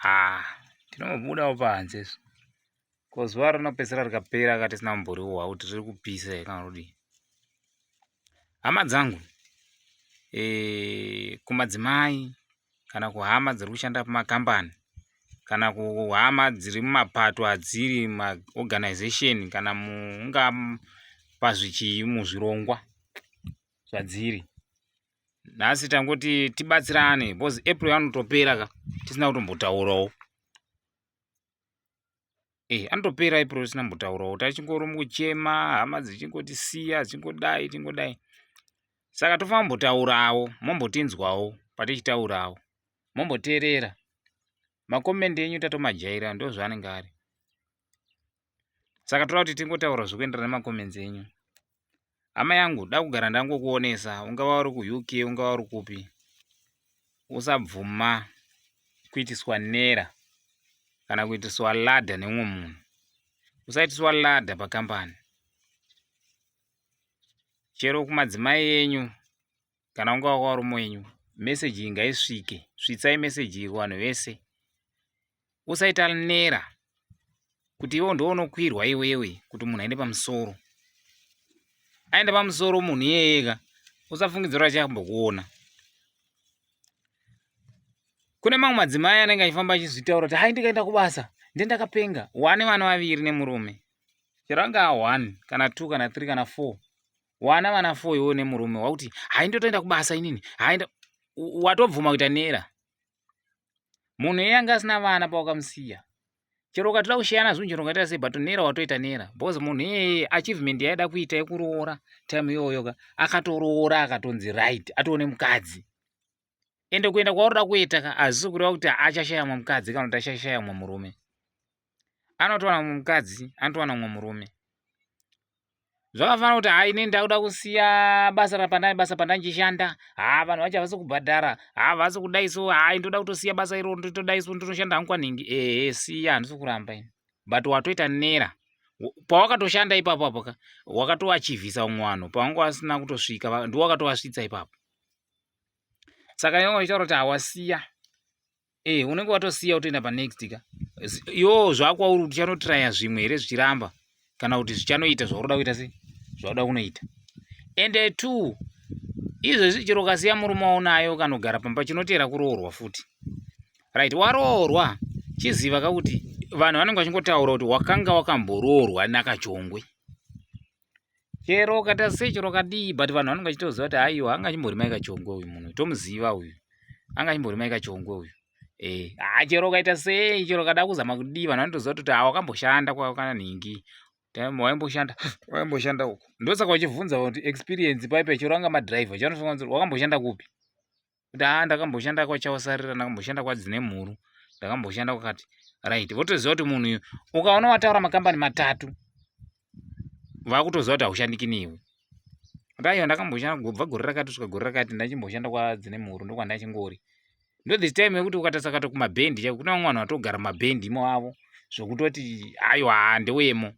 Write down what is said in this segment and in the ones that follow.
Haa tinombobudawo panze isu ko zuva rinopedzisira rikapera ka tisina kumboriwa kuti riri kupisa here kana kudii. Hama dzangu e, kumadzimai kana kuhama dziri kushanda pamakambani kana kuhama dziri mumapato adziri maorganization kana munga pazvichii muzvirongwa zvadziri nhasi tangoti tibatsirane because april anotopera ka tisina kutombotaurawo eh anotopera april tisina kumbotaurawo tachingori mukuchema hama dzichingotisiya dzichingodai tingodai saka tofanira kumbotaurawo mombotinzwawo patichitaurawo momboteerera makomendi enyu tatomajaira ndozvaanenge ari saka toda kuti tingotaura zvekuenderana nemacomments enyu hama yangu da kugara ndangokuonesa ungava uri kuuk ungava uri kupi usabvuma kuitiswa nera kana kuitiswa ladha neumwe munhu usaitiswa ladha pakambani chero kumadzimai enyu kana ungava kwarume wenyu meseji iyi ngaisvike svitsai meseji iyi kuvanhu vese usaita nera kuti iwe ndiwe unokwirwa iwewe kuti munhu aende pamusoro aenda pamusoro munhu iyeyeka usafungidzira achambokuona kune mamwe madzimai anenge achifamba achizvitaura kuti hai ndikaenda kubasa ndendakapenga wane vana vaviri nemurume chero anga one kana two kana three kana four wana vana four iwewe nemurume wakuti hai ndotoenda kubasa inini hai watobvuma kuita nera munhu iye anga asina vana pawakamusiya chero ukatoda kushiyana zvinhu chero ungaita sei but nera watoita nera because munhu iyeye achievement yaida kuita yekuroora time iyoyo ka akatoroora akatonzi right atoone mukadzi ende kuenda kwauri kuita ka hazvisi kureva kuti achashaya mumwe mukadzi kana kuti achashaya mumwe murume anotowana mumwe mukadzi anotowana mumwe murume zvakafanana kuti hai ini ndakuda kusiya basa rapandai basa pandandichishanda haa vanhu vacho havasi kubhadhara haa havasi kudai so hai ndoda kutosiya basa iro ndotodai so ndotoshanda hangu kwanhingi ehe siya handisi kuramba ini but watoita nera pawakatoshanda ipapo apo ka wakatoachivhisa umwe vanhu pawanga wasina kutosvika ndiwo wakatowasvitsa ipapo saka iwe uchitaura kuti hawasiya eh unenge watosiya utoenda panext ka iwo zvakwauri kuti uchanotraya zvimwe here zvichiramba kana kuti zvichanoita zvauroda kuita sei zvauda kunoita ende two izvezvi chero ukasiya murume waunayo kanogara pamba chinoteera kuroorwa futi right waroorwa chiziva ka kuti vanhu vanenge vachingotaura kuti wakanga wakamboroorwa nakachongwe chero ukaita sei chero ukadii but vanhu vanenge vachitoziva kuti aiwa anga achimbori mai kachongwe uyu munhu tomuziva uyu anga achimbori mai kachongwe uyu eh ah chero ukaita sei chero ukada kuzama kudii vanhu vanotoziva kuti ah wakamboshanda kwakana nhingi waimboshanda waimboshanda uku ndosaka uchibvunza kuti experience paipe chero anga madriver chanofunga kuti wakamboshanda kupi kuti haa ndakamboshanda kwachausarira ndakamboshanda kwadzine mhuru ndakamboshanda kwakati right votoziva kuti munhu uyu ukaona wataura makambani matatu vakutoziva kuti haushandiki newe kuti aiwa ndakamboshanda kubva gore rakati kusvika gore rakati ndachimboshanda kwadzine mhuru ndokwandachingori ndo this time yekuti ukatarisa kato kumabhendi chaiko kune vamwe vanhu vatogara mumabhendi imo avo zvokutoti aiwa handewemo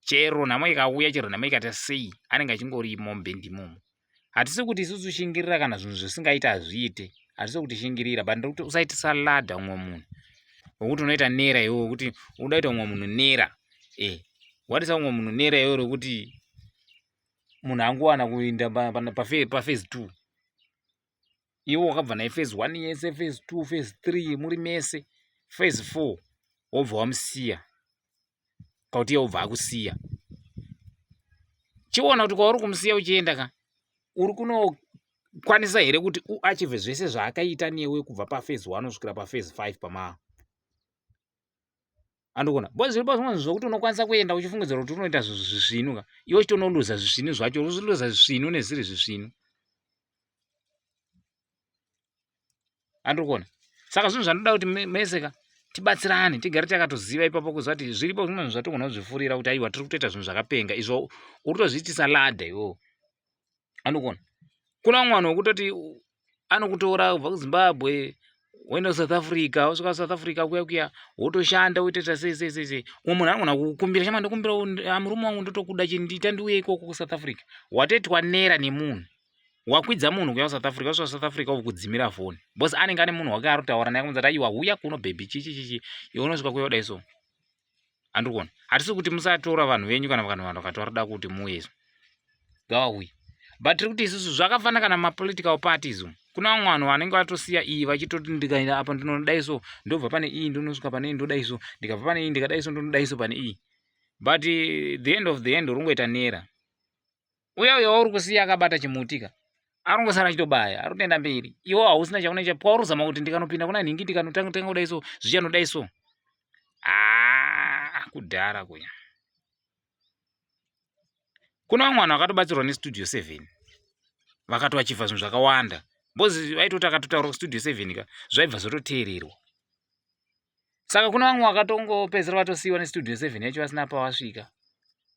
chero nhamo ikauya chero nhamo ikaita sei anenge achingorimo mubhendi imomo hatisi kuti isusu shingirira kana zvinhu zvisingaite hazviite hatisi kuti shingirira but ndikuti usaitisa ladha umwe munhu wekuti unoita nera iwe wekuti uda kuita umwe munhu nera e eh, watisa umwe munhu nera iwe rekuti munhu angowana kuinda paphase two iwe wakabva naye phase one yese phase two phase three muri mese phase four wobva wamusiya kauti iye wobva akusiya chiona kuti kwauri kumusiya uchienda ka uri kunokwanisa here kuti uachive zvese zvaakaita newe kubva paphase one kusvikira paphase five pama andikuona bo zviripo zvimwe zvinhu zvokuti unokwanisa kuenda uchifungidzira kuti unoita zvisvinu ka iwe uchitonoluza zvisvinu zvacho uchiluza zvisvinu nezviri zvisvinu andikuona saka zvinhu zvandinoda kuti mese ka tibatsirane tigare takatoziva ipapo kuziva kuti zviripo zvimwe zvinhu zvatogona kuzvifurira kuti aiwa tiri kutoita zvinhu zvakapenga izvo uri kutozviitisa ladha iwewo anokona kuna vamwe vanhu vekutoti anokutora kubva kuzimbabwe woenda kusouth africa wosvika kusouth africa kuya kuya wotoshanda wotoita sei sei sei sei umwe munhu anogona kukumbira chama ndokumbira ah, murume wangu ndotokuda chindiita ndiuye ikoko kusouth africa watoitwa nera nemunhu Wakwidza munhu kuya kuSouth Africa, wasvika kuSouth Africa wokudzimira foni because anenge ane munhu wake ari kutaura naye kumudza kuti aiwa huya kuno baby chichi chichi, iwe unosvika kuya kudai so. Handiri kuona. Hatisi kuti musatora vanhu venyu kana vanhu vakati varikuda kuti muuye izvo. Ngavauye. But tiri kuti isusu zvakafanana kana mapolitical parties umu. Kuna vamwe vanhu vanenge vatosiya iyi vachitoti ndikaenda apa ndinodai so, ndobva pane iyi ndonosvika pane iyi ndodai so, ndikabva pane iyi ndikadai so ndonodai so pane iyi. But the end of the end uri kungoita nera. Uya uya wauri kusiya akabata chimuti ka arongosara achitobaya ari kutoenda mberi iwo hausina chaunoita pauri kuzama kuti ndikanopinda kuna nhingi ndikanotanga tanga kudai so zvichanodai so ah kudhara kuya kuna vamwe vanhu vakatobatsirwa nestudio 7 vakatoachivha zvinhu zvakawanda bcoz vaitoti akatotaura kustudio 7 ka zvaibva zvototeererwa Saka kuna vamwe vakatongopedzisira vatosiyiwa nestudio 7 yacho vasina pavasvika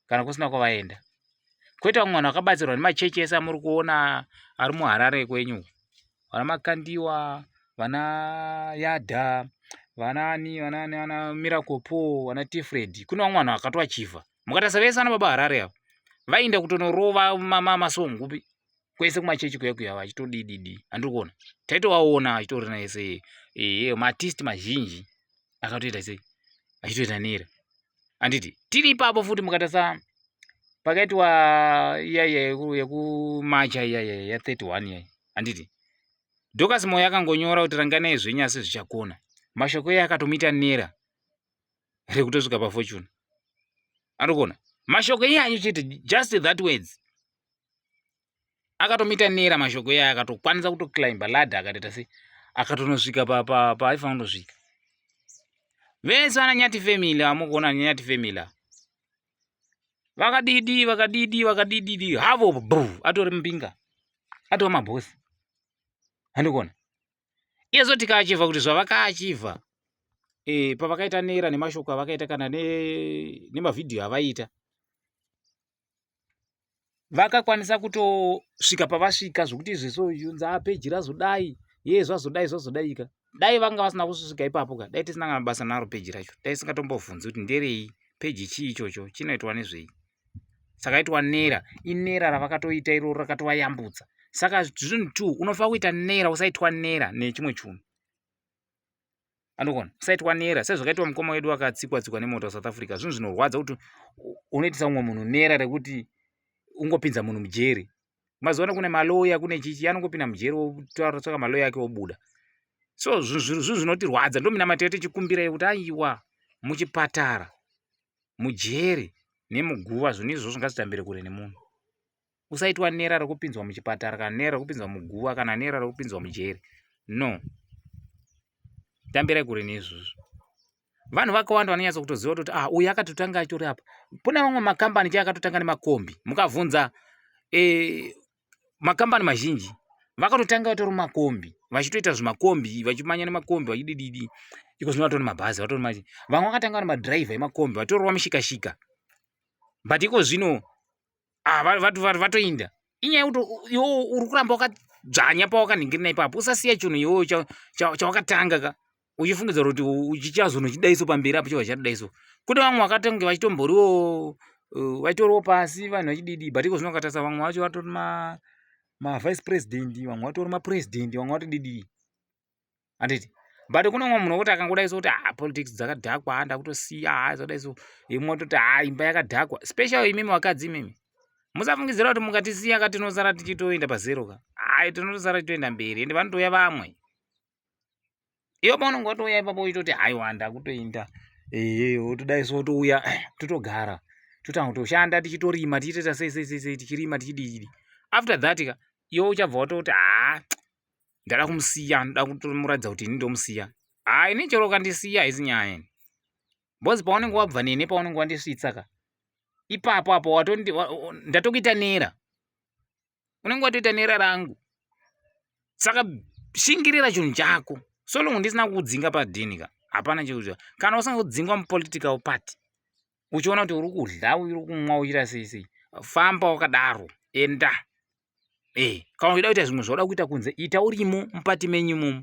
kana kusina kwavaenda. Koita vamwe vanhu vakabatsirwa nemachechi ese amuri kuona ari muHarare kwenyu uku. Vana Makandiwa, vana Yadha, vana ani, vana ani, vana Miracle Paul, vana Tifred. Kune vamwe vanhu vakatoachivha. Mukatarisa vese vana baba Harare ava vaienda kutonorova masong kupi kwese kumachechi kuya kuya vachitodididi handiri kuona taitovaona vachitorina ese ehe maartist mazhinji akatoita sei achitoita nera handiti tiri ipapo futi mukatarisa pakaitwa iya iya yekumacha iya iya ya 31 iya handiti Dorcas Moyo akangonyora kuti ranganai zvenyu asi zvichakona mashoko iye akatomuita nera rekutosvika pafortune andikuona mashoko iyayo chete just that words akatomuita nera mashoko iyayo akatokwanisa kutoclimba ladder akatoita sei akatonosvika paaifanira kutosvika vese vana nyati family amukuona nyati family vakadidi vakadidi vakadididi havo bu atori mbinga atova mabhosi andikuona iyezo tikaachivha kuti zvavakaachivha e, pavakaita nera nemashoko avakaita kana nemavhidhiyo ne avaita vakakwanisa kutosvika pavasvika zvokuti izvezvo yunzi apeji razodai ye zvazodai zvazodaika dai vanga vasina kusvika ipapo ka dai tisina kana basa naro peji racho dai tisingatombobvunzi kuti nderei peji chii ichocho chinoitwa nezvei saka itwa nera inera ravakatoita iroro rakatovayambutsa saka zvinhu two unofanira kuita nera usaitwa nera nechimwe chunhu andokona usaitwa nera sezvakaitwa mukoma wedu akatsikwa tsikwa nemota south africa zvinhu zvinorwadza kuti unoitisa umwe munhu nera rekuti ungopinza munhu mujeri mazuva ano kune maloya kune chichi anongopinda mujeri wotaura tsvaka maloya ake obuda so zvinhu zvinotirwadza ndominamato yedu tichikumbira kuti aiwa muchipatara mujeri nemuguva zvinhu izvozvo ngazvitambire kure nemunhu usaitwa nera rekupinzwa muchipatara kana nera rekupinzwa muguva kana nera rekupinzwa mujeri no tambirai kure neizvozvo vanhu vakawanda vanonyatsa kutoziva kutoti ah uyu akatotanga achitori apa kune vamwe makambani chai akatotanga nemakombi mukavhunza e, makambani mazhinji vakatotanga vatori makombi vachitoita zvimakombi vachimanya nemakombi vachidididi iko zvino vatori mabhazi vatori machi vamwe vakatanga vari madhiraivha emakombi vatorova mishikashika but iko zvino ah, vatoinda inyaya yekuti iwo uri kuramba wakadzvanya pawakanhingirina ipapo usasiya chinhu iwowo chawakatanga ka uchifungidzira kuti chichazonochidaiso pamberi apo chobva chatidaiso kune vamwe vakatange vachitomboriwo eh, vaitoriwo pasi vanhu vachididi but iko zvino katarisa vamwe vacho vatori mavice president vamwe vatori mapresident vamwe vatodidii handiti but kune umwe munhu wekuti akangodai so kuti ah politics dzakadhakwa ha ndakutosiya ha zvadai so imwe ototi ha imba yakadhakwa special imimi vakadzi imimi musafungidzira kuti mukatisiya ka tinosara tichitoenda pazero ka hai tinotosara tichitoenda mberi ende vanotouya vamwe iwe paunenge watouya ipapo uchitoti haiwa ndakutoenda ehe wotodai so wotouya totogara totanga kutoshanda tichitorima tichitoita sei sei sei sei tichirima tichidii after that ka iwe uchabva watoti haa ndada kumusiya ndoda kutomuratidza kuti ini ndomusiya haa ini chero ukandisiya haisi nyaya ini bcoz paunenge wabva neni paunenge wandisvitsa ka ipapo apo ndatokuita nera unenge watoita nera rangu saka shingirira chinhu chako so long ndisina kukudzinga padhini ka hapana chekuziva kana usina kudzingwa mupolitical party uchiona kuti uri kudla uri kumwa uchiita sei sei famba wakadaro enda eh kana uchida kuita zvimwe zvauda kuita kunze ita urimo mupati menyu imomo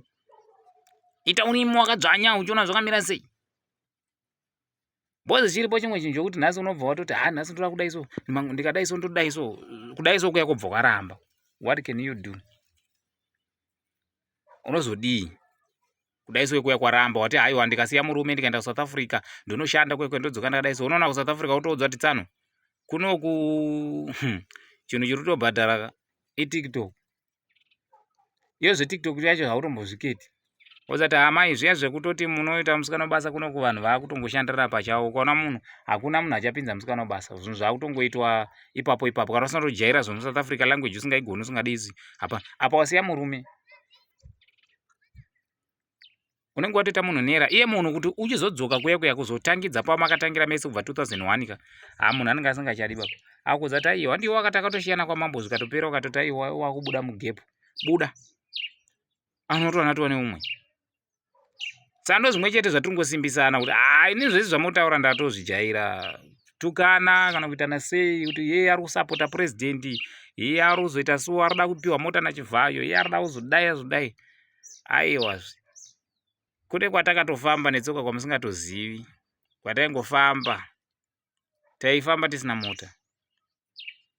ita urimo wakadzvanya uchiona zvakamira sei bhozi chiripo chimwe chinhu chokuti nhasi unobva watoti ha nhasi ndoda kudai so ndikadai so ndodai so kudai so kuya kobva kwaramba. What can you do? Unozodii? Kudai so kuya kwaramba wati haiwa ndikasiya murume ndikaenda kuSouth Africa ndonoshanda kwekwe ndodzoka ndakadai so unoona kuSouth Africa wotoudzwa kuti tsano kunoku chinhu chiri kutobhadhara iTikTok. Iyo zveTikTok yacho hautombozviketi. Wozati amai zviya zvekutoti munoita musikana basa kuno kuvanhu vaakutongoshandira pachavo ukaona munhu hakuna munhu achapinza musikana basa zvinhu zvaakutongoitwa ipapo ipapo kana usina kutojaira zvemusouth africa language usingaigoni usingadii hapana apa wasiya murume unenge watoita munhu nera iye munhu kuti uchizodzoka kuya kuya kuzotangidza pamakatangira mese kubva 2001 ka ha munhu anenge asingachadi baba akuudza kuti aiwa ndiwe wakati akatoshiyana kwamambo zvikatopera ukatoti aiwa wakubuda mugepu buda anotoona tione umwe saka ndo zvimwe chete zvatiri kungosimbisana kuti haa ini zvese zvamotaura ndatozvijaira tukana kana kuitana sei kuti ye ari kusapota purezidendi ye ari kuzoita so ari kuda kupiwa mota nachivhayo ye ari kuda kuzodai azodai aiwazve kune kwatakatofamba netsoka kwamusingatozivi kwataingofamba taifamba tisina mota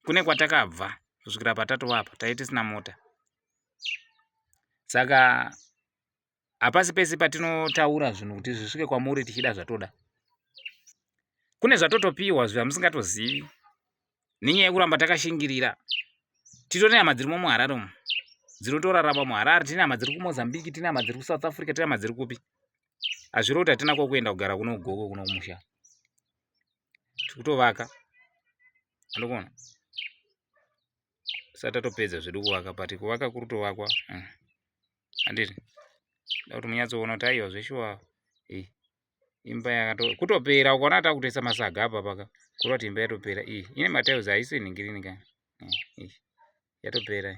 kune kwatakabva kusvikira patatova apa tai tisina mota saka hapasi pese patinotaura zvinhu kuti zvisvike kwamuri tichida zvatoda kune zvatotopiwa zvamusingatozivi nenyaya yekuramba takashingirira titone hama dzirimo muharare umu dzinotorarama muharare tine hama dziri kumozambique tine hama dziri kusouth africa tine hama dziri kupi hazviro kuti hatina kwokuenda kugara kuno goko kuno kumusha tikutovaka andikuona sati tatopedza zvedu kuvaka but kuvaka kuri kutovakwa hmm. handiti da kuti munyatsoona kuti aiwa zveshuwa eh, imba yakato kutopera ukaona takutoisa masaga apa paka kureva kuti imba yatopera iyi ine matiles haisi nhingirini ka eh, yatopera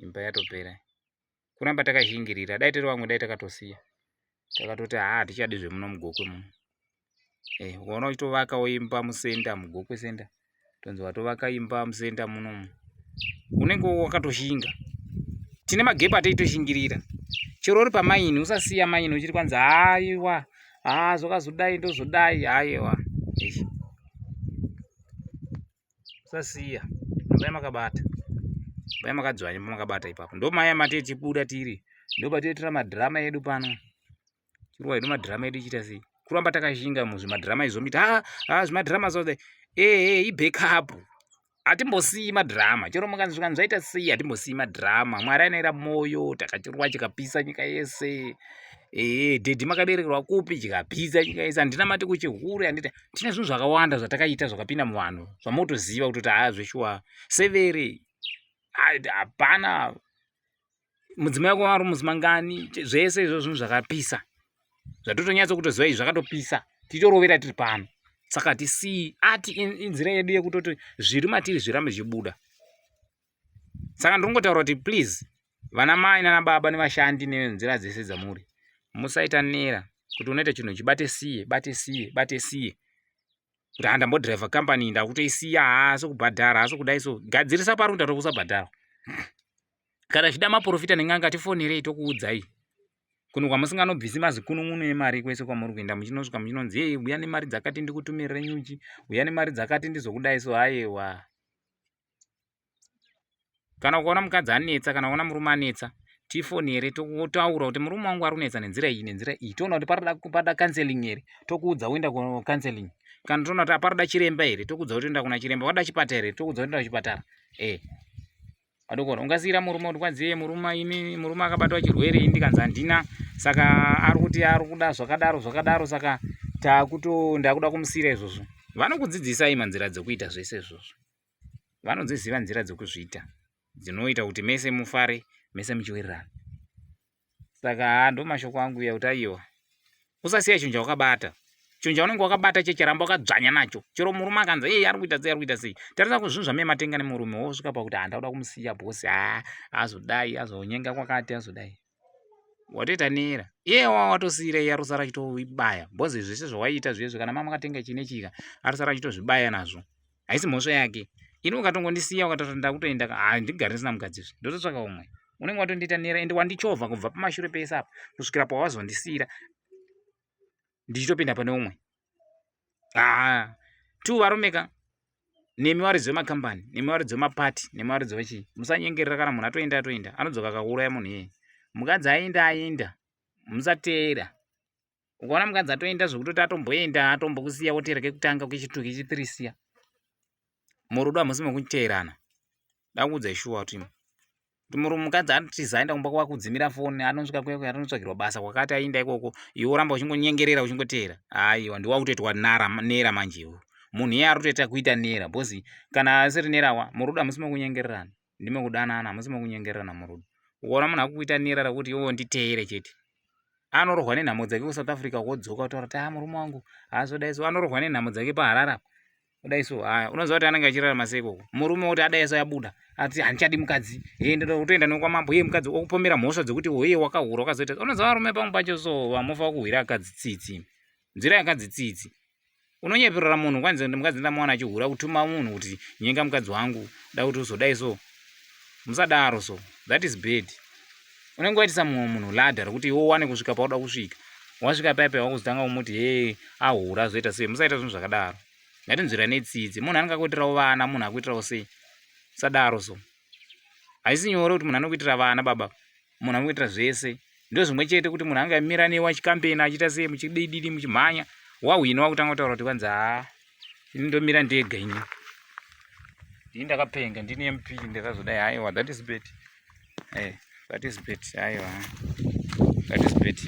imba yatopera kuramba takashingirira dai tiri vamwe dai takatosiya takatoti haa hatichadi zvemuno mugokwe muno eh, ukaona uchitovakawo imba musenda mugokwe senda tonzi watovaka imba musenda munomu unenge wakatoshinga tine magepa ateitoshingirira chero uri pamaini usasiya maini uchiri kwanzi haiwa haa zvakazodai ndozodai haiwa usasiya rambai makabata rambai makadzvanya pamakabata ipapo ndomaya mate tichibuda tiri ndopatoitira madhirama edu pano chirwa hedu madhirama edu ichiita sei kuramba takashinga muzvimadhirama izvo miti ha ha zvimadhirama zvo ee ibackup hatimbosiyi madhirama chero mukanzi zvikanzi zvaita sei hatimbosiyi madhirama mwari anoera moyo takachirwa chikapisa nyika yese ee dhedhi makaberekerwa kupi chikapisa nyika yese handina mati kuchihure handiti tine zvinhu zvakawanda zvatakaita zvakapinda muvanhu zvamotoziva kutoti haa zveshuwa severe hapana mudzimai wako ari muzimangani zvese izvo zvinhu zvakapisa zvatotonyatso kutoziva izvi zvakatopisa titorovera tiri pano saka tisii ati inzira yedu yekutoti zviri matiri zvirambe zvichibuda saka ndinongotaura kuti please vana mai nana baba nevashandi nenzira dzese dzamuri musaita nera kuti unoita chinhu chibate siye bate siye bate siye kuti ha ndambodriver company ndakutoisiya haasi kubhadhara haasi kudai so gadzirisa pari kuita tokusabhadhara kana zvichida maprofita nen'anga tifonerei tokuudzai kuno kwamusinganobvisi mazikunun'unu emari kwese kwamuri kuenda muchinosvika muchinonzi yei uya nemari dzakati ndikutumirire nyuchi uya nemari dzakati ndizokudai so aiwa kana ukaona mukadzi anetsa kana ukaona murume anetsa tifonere totaura kuti murume wangu ari kunetsa nenzira iyi nenzira iyi toona kuti parada counseling here tokuudza woenda kucounseling kana toona kuti parada chiremba here tokuudza kuti enda kuna chiremba parada chipatara here tokuudza kuti enda kuchipatara e eh. Adokona ungasiira murume kuti kwanzi iye murume ini murume akabatwa chirwere ini ndikanzi handina saka ari kuti ari kuda zvakadaro zvakadaro saka takuto ndakuda kumusiira izvozvo vanokudzidzisai manzira dzekuita zvese izvozvo vanodziziva nzira dzekuzviita dzinoita kuti mese mufare mese muchiwirirana saka haa ndo mashoko angu iya kuti aiwa usasiya chinhu chawakabata chinhu chaunenge wakabata checharamba wakadzvanya nacho chero murume akanzi ei ari kuita sei ari kuita sei tarisa kuzvinhu zvamee matenga nemurume wosvika pakuti handa kuda kumusiya bhosi haa azodai azonyenga kwakati azodai watoita nera iye wa watosiira iye arosara achitobaya bhozi zvese zvawaiita zviye kana mama akatenga chine chika arosara achitozvibaya nazvo haisi mhosva yake ini ukatongondisiya ukatoti ndakutoenda ha ndigare ndisina mukadzi izvi ndototsvaka umwe unenge watondiita nera ende wandichovha kubva pamashure pese apa kusvikira pawazondisiira ndichitopinda pane umwe haa tu varume ka Nemi varidzi vemakambani, nemi varidzi vemapati, nemi varidzi vechii, musanyengerera. Kana munhu atoenda, atoenda, anodzoka akakuuraya munhu iyeye. Mukadzi aenda, aenda, musateera. Ukaona mukadzi atoenda zvekutoti atomboenda, atombokusiya, woteera kekutanga, kechitu, kechithree, siya. Murudo hamusi mekuteerana. Ndakuudza shuwa kuti mukadzi anotiza aenda kumba kwakudzimira foni, anosvika kuya kuya, anotsvagirwa basa kwakati, aenda ikoko, iwe woramba uchingonyengerera, uchingoteera. Aiwa, ndiwakutoitwa nara nera manje. Iwe munhu iye ari kutoita kuita nera, because kana asiri nerawa. Murudo hamusi mekunyengererana, ndime kudanana, hamusi mekunyengererana murudo. Ukaona munhu akukuita nera rekuti iwewo nditeere chete, anorohwa nenhamo dzake kuSouth Africa, wodzoka kutaura kuti, "A, murume wangu haazodai so." Anorohwa nenhamo dzake paHarare apa, kudai so. Haya, unoziva kuti anenge achirarama sei ikoko? Murume woti adai so, yabuda ati, "Handichadi mukadzi." Ye, ndoda kutoenda nekwamambo. Ye, mukadzi okupomera mhosva dzekuti hoye wakahura, wakazoita. Unoziva varume pamwe pacho so vamofa kuhwira akadzi tsitsi, nzira yakadzi tsitsi. Unonyeperera munhu, kwanzi mukadzi ndamuwana achihura, kutuma munhu kuti, "Nyenga mukadzi wangu, da kuti uzodai so." Musadaro so, that is bad. Unenge waitisa mumwe munhu ladha rekuti iwe uwane kusvika pauda kusvika. Wasvika paipai, wakuzotanga kumuti, "He, ahura." Zoita sei? Musaita zvinhu zvakadaro. Ngatinzwira netsitsi. Munhu anenge akuitirawo vana, munhu akuitirawo sei? Musadaro so. Haisi nyore kuti munhu anokuitira vana, baba, munhu anokuitira zvese. Ndo zvimwe chete kuti munhu anga amira newe achikambena, achiita sei, muchidididi, muchimhanya, wahwina, wakutanga kutaura kuti kwanzi, "Haa, ini ndomira ndega, ini ndini ndakapenga, ndini MP, ndakazodai." Aiwa, that is bad. That is bad. Aiwa, that is bad.